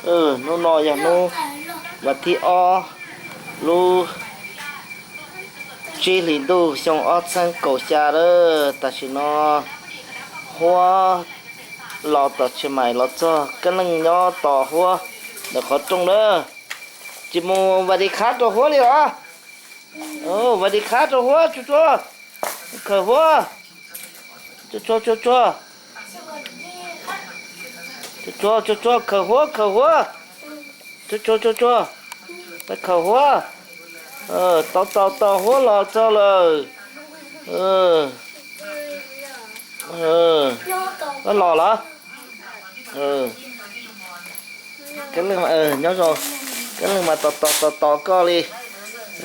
Hnub no yog hnub vas thib ob lub tsib hlis ntuj xyoo ob txhiab kaum xya lawm. Tam sim no Huab los tom Tshis Mais los txog, Kab Leej nyob tos Huab ntawm qhov rooj na. Tsis mus vas dis khab rau Huab li los? Vas dis khab rau Huab, tsuag tsuag, khawm Huab, tsuag tsuag, tsuag tsuag, tsuag tsuag, tsuag tsuag, khawm Huab, khawm Huab, tsuag tsuag, tsuag tsuag, khawm Huab. Tos tos tos Huab los txog lawm. Los los? Kab Leej, nyob zoo. Kab Leej mas tos tos tos tos koj li.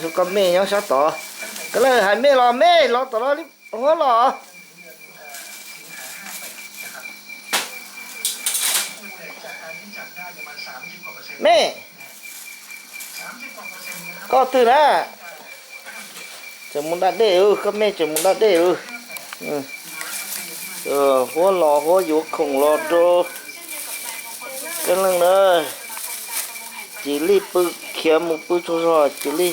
Zoo, koj mej nyob sab tod. Kab Leej hais mej los, mej los tom no, Huab los. Mej, koj twg na? Tseem mus da dej, koj mej tseem mus da dej. Huab los, Huab yuav khoom los rau Kab Leej na. Cia li pw, khiav mus pw tsaug zog cia li.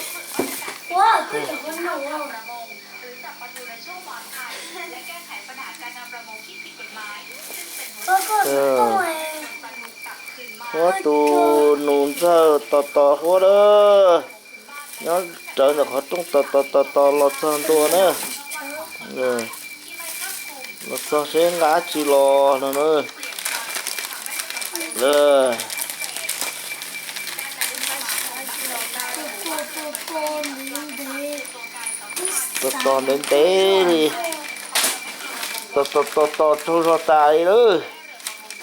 Huab tus nus ntxawg tos tos Huab na. Nyob rawv ntawm qhov rooj tos tos tos tos los txog ntua na. Los txog seb nqa dab tsi los no na. Tos tos ntev ntev li. Tos tos tos tos tsaug zog tas li lawm.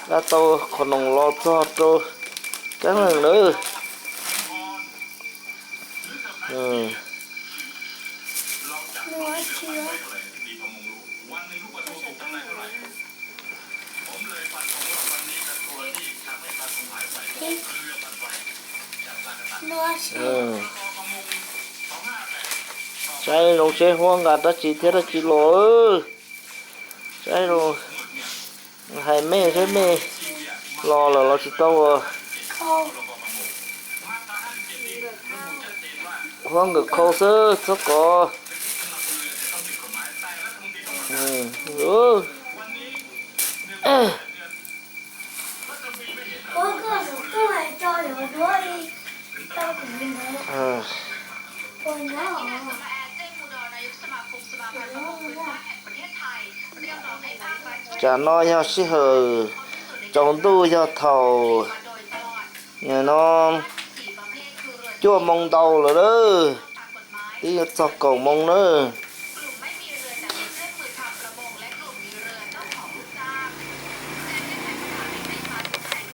Nqa tau qhov noom los txog rau Kab Leej lawm. Saib zoo seb Huab nqa dab tsi thiab dab tsi los. Saib zoo, hais mej seb mej los lawm los tsis tau. Huab nkawm khau xwb txhob kov. Tsam no yog sij hawm tsaus ntuj, yog thaum no cuaj moo ntau lawm na, twb yuav txog kaum moo na.